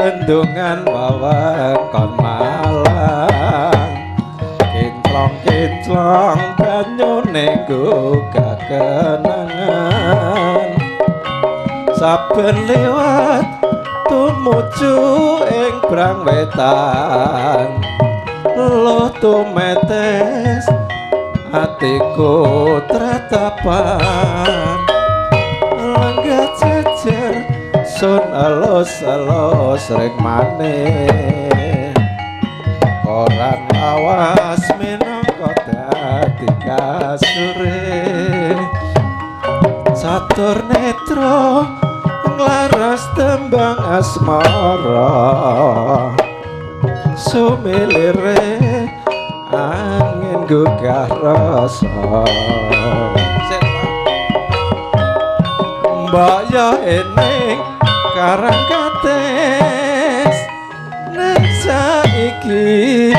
Bendungan wewengkon Malang, kinclong-kinclong banyune gugah kenangan. Saben liwat tumuju ing Brang Wetan, luh tumetes atiku tratapan. Lenggah jejer sun elus-elus ring maneh, koran lawas minangka dadi kasure. Catur netra nglaras tembang asmara, sumilire angin gugah rasa. Mbok yo ening karang kates, nek saiki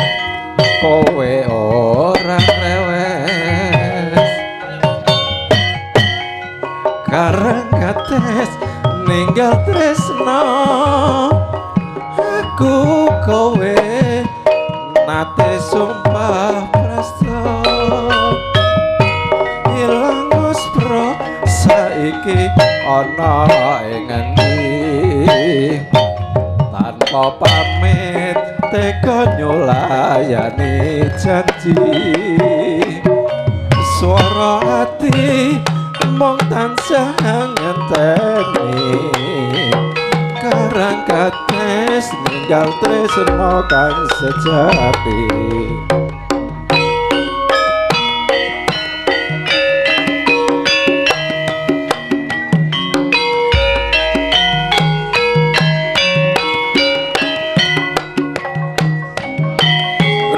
kowe ora rewes. Karang kates ninggal tresno, aku kowe nate sumpah prasta. Ilang muspro saiki ana ing ngendi, tanpa pamit tega nyulayani janji. Swara ati mung tansah ngenteni, karang kates ninggal tresno kang sejati.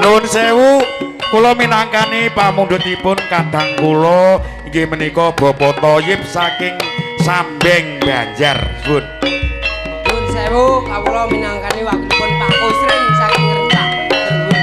Nuwun sewu, kula minangkani pamundhutipun kadang kula inggih menika Bapak Toyib saking Sambeng Banjar. Nuwun. Nuwun sewu, kawula minangkani wakilipun Pak Kusrin saking Rencak. Nuwun.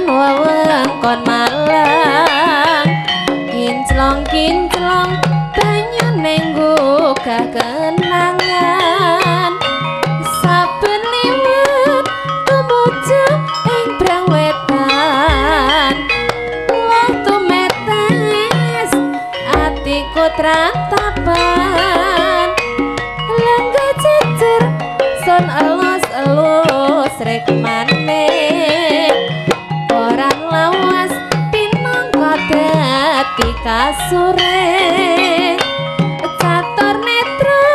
Wewengkon Malang, kinclong-kinclong banyune nggugah kenangan. Saben liwat tumuju ing Brang Wetan, luh tumetes atiku tratapan. Lenggah jejer sun elus-elus rekmane, koran lawas pinangka dadi kasure. Catur netra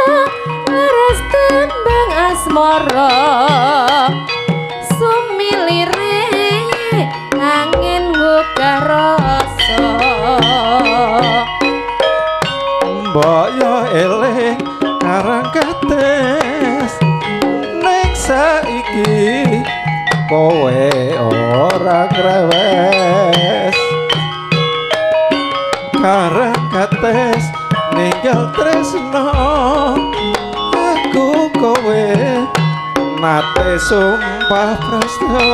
laras tembang asmara, sumilire angin gugah rasa. Mbok yo eling karang kates, nek saiki kowe ora grewes. Karang kates ninggal tresno, aku kowe nate sumpah prasta.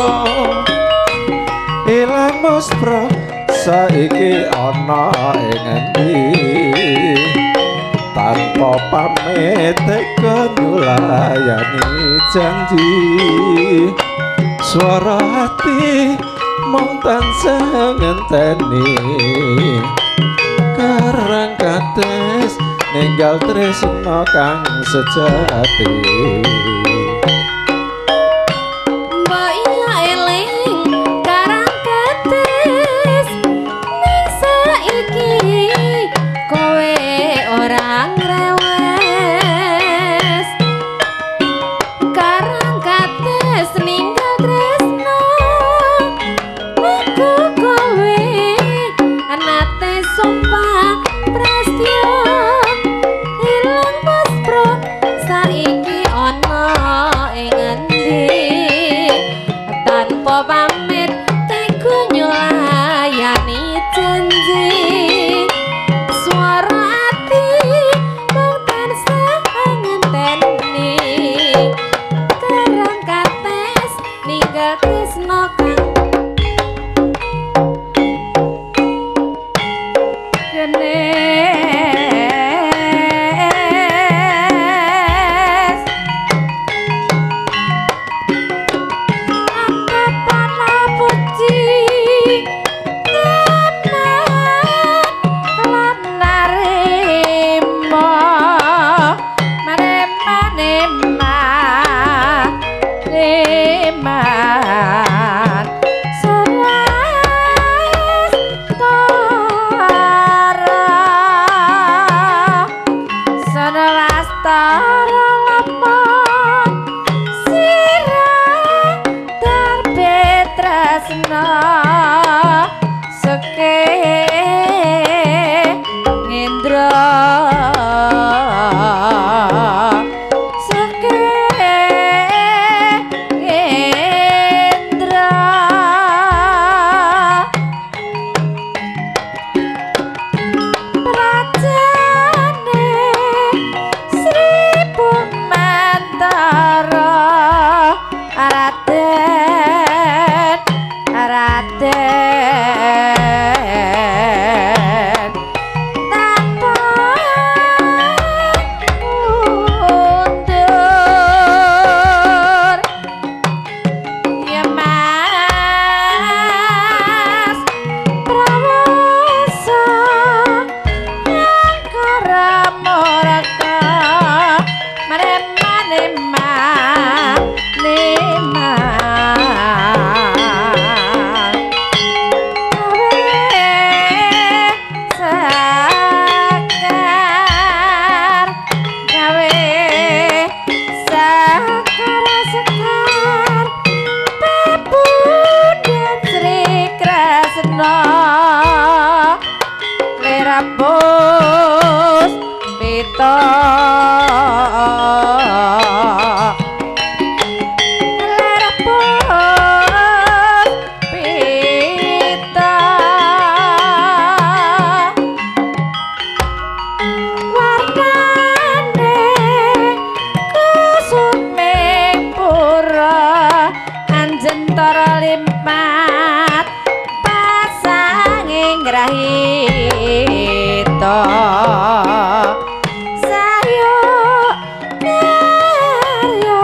Ilang muspro saiki ana ing ngendi, tanpa pamit tega nyulayani janji. Swara ati mung tansah ngenteni, karang kates ninggal tresno kang sejati. Mbok iya eling karang kates, ning saiki kowe ora ngrewes. Karang kates ninggal tresno, aku kowe nate sumpah prastya. Ilang muspro saiki ana ing tega nyulayani janji swara ati mung tansah ngenteni karang kates ninggal tresno kang Genes angkapana puji tenan lan narima maneman Sanwastara lemon sirah darbe tresna seke ngendra seke ngendra prajane Sri Bumantara Raden Raden tanpa mundur ya Mas Prawasa angkara murka maneman gawe sekar gawe sekar sekar pepundhen Sri Kresna Lerapus pita Lerapus pita warnane kusuming pura anjentara limpat pasanging grahita sayo narya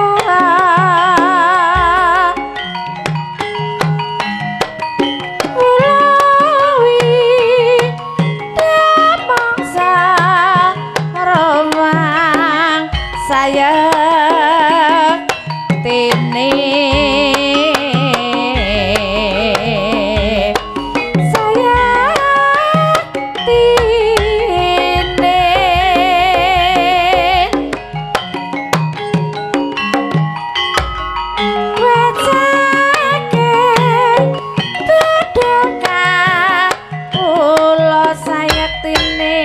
ulawi damangsa romang sayektine sayektine wecake bedhaka kula sayektine